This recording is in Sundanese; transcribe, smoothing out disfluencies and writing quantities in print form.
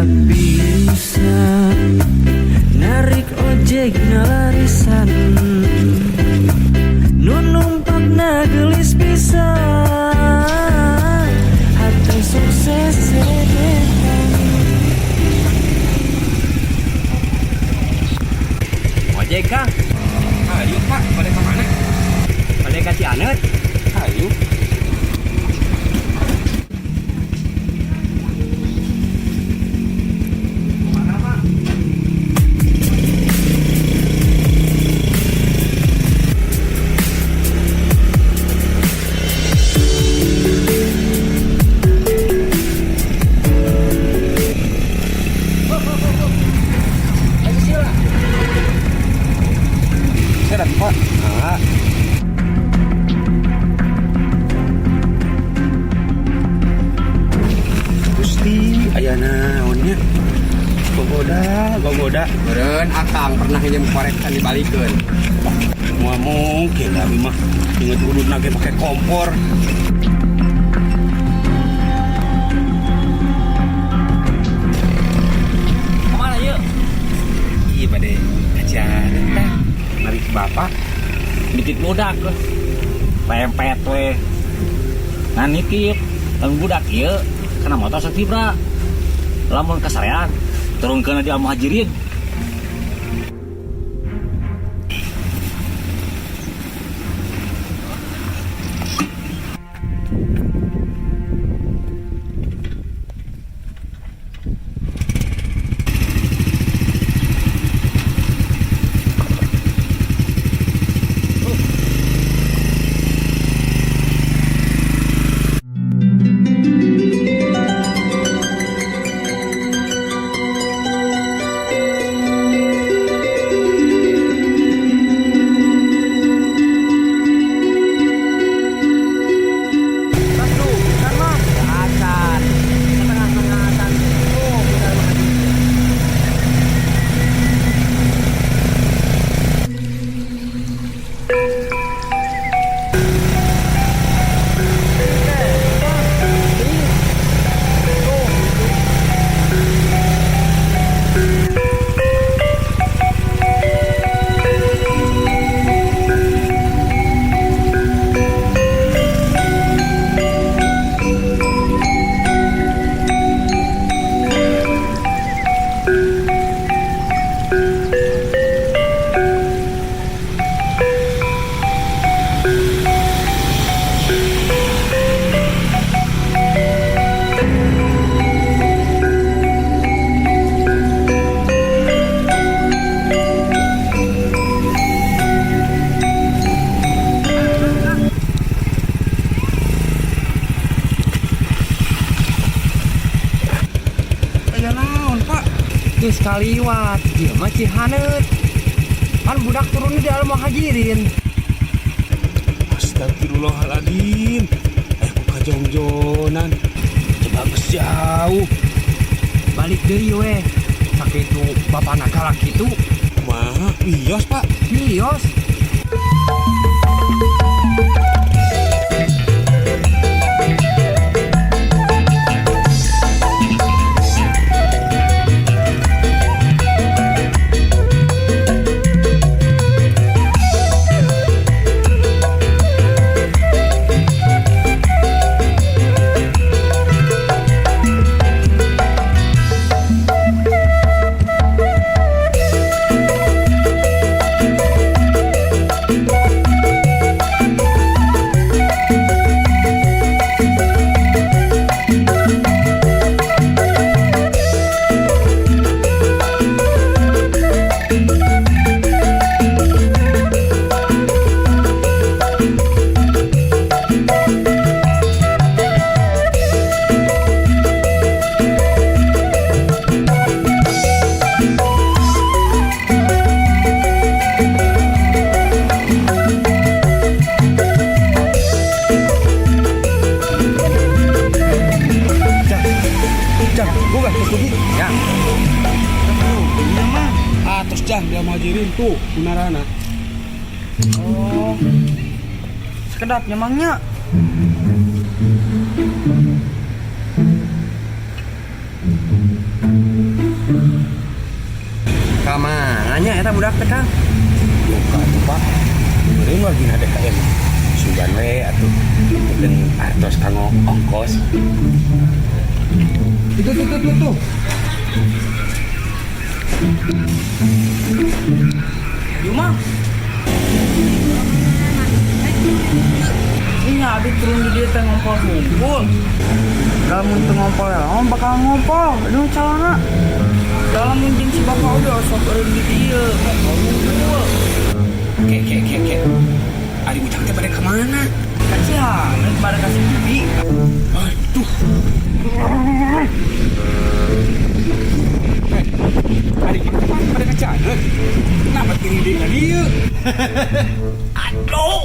Bisa narik ojek nalarisan, nu numpakna gelis pisan, hate sukses sedetan. Ojek kah? Ayo, Pak, balik ke mana? Balik ka Cianeut. Ayo. Mana, Pak? Ayo sila. Saya datang, Pak. Ah. Gusti, aya naon nya? Gogoda, gogoda. Meureun akang pernah nginjem korek kan dibalikeun. Moal mungkin abi mah inget udud ge pake kompor. Kemana yuk? Iya, bade aja teh. Narik bapak. Nitip budak we. Pempet we. Nah nitip, lamun budak ieu kana motor sok tibra. Lamun kasarean turunkeun di Al Muhajirin. Acan. Setengah-setengah. Oh, benar banget. Aya naon, Pak? Geus kaliwat, ieu mah Cihaneut. Pan budak turun di Al Muhajirin. Astagfirullahaladzim. Ku kajongjonan. Coba geus jauh. Balik deui we. Sakitu bapana galak kitu. Kumaha? Wios, Pak. Wios. Jang, Jang, buka terus dugi. Ya. Iya mah. Ah, terus Jang dia Muhajirin tuh munarana. Oh. Sekedap nya Mang nya. Mana eta budak teh, Kang? Duka atuh, Pak. Meureun wargina DKM. Sugan we atuh. Titekeun artos kanggo ongkos. Itu tuh tuh tuh tuh. Yuk, Mang. Ini abi turun di dia teh ngompol hungkul. Lamun teu ngompol ya, oh bakal ngompol. Aduh calana. Dalam jeung si bapak udah sok eureun di dieu ngompol hungkul. Ke ke ke ke. Ari ujang teh bade ka mana? Ka Cihaneut bade ka si bibi. Aduh. Eh, ari mang teh bade ka Cihaneut. Kenapa tiri deui ka dieu? Aduh.